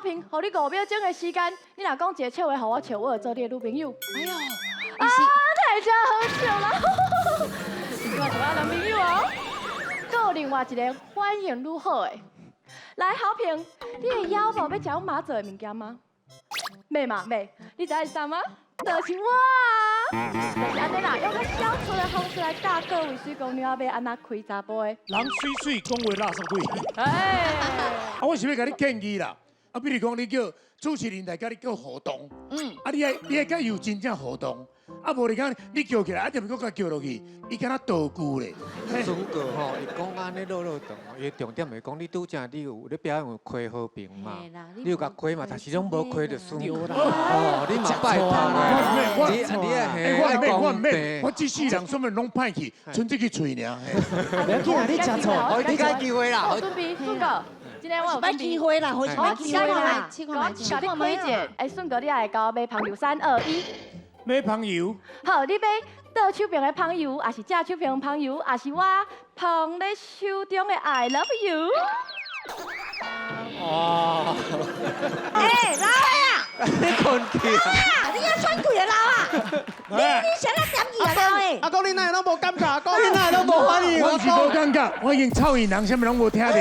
平，予你5秒鐘的時間，你若講一個笑話，予我笑，我就做你的女朋友。哎呦，啊，太真好笑啦！你這馬做我男朋友哦。閣有另外一個反應愈好的，來好評，你會枵無欲食阮媽做的物件嗎？欲嘛欲，你知影是啥嗎？就是我啊！就是按呢啦，用較小撮的方式來教各位水姑娘欲按怎開查埔的。人媠媠講話垃圾鬼。哎，啊，我是欲共你建議啦。啊，比如講你叫主持人來佮你叫互動，啊，你愛佮有真正互動，啊，無你講你叫起來，啊，就閣共叫落去，伊敢若道具咧。順哥吼，伊講按呢落落長，伊的重點是講你拄才你有咧表演有開和平嘛，你有共開嘛，但是攏無開著順。哦，你嘛拜託我你你欸，我毋免，我毋免，我這世人啥物攏歹去，賰這支喙爾。無要緊啊，你食錯，哦，你該機會啦。好，準備，順哥，今天我有擺機會啦，我機會啦，我共你開一個，欸，順哥，你也會共我買香油，三二一，買香油。好，你欲倒手邊的香油，抑是正手邊的香油，抑是我捧咧手中的 I love you。哦，欸，老啊！你困去啊！你遐喘氣啊，老啊！你啥咧點去啊，老的？阿公你哪會攏無感覺？阿公你哪會攏無反應？我是無感覺，我已經臭嬰人，啥物攏無聽著。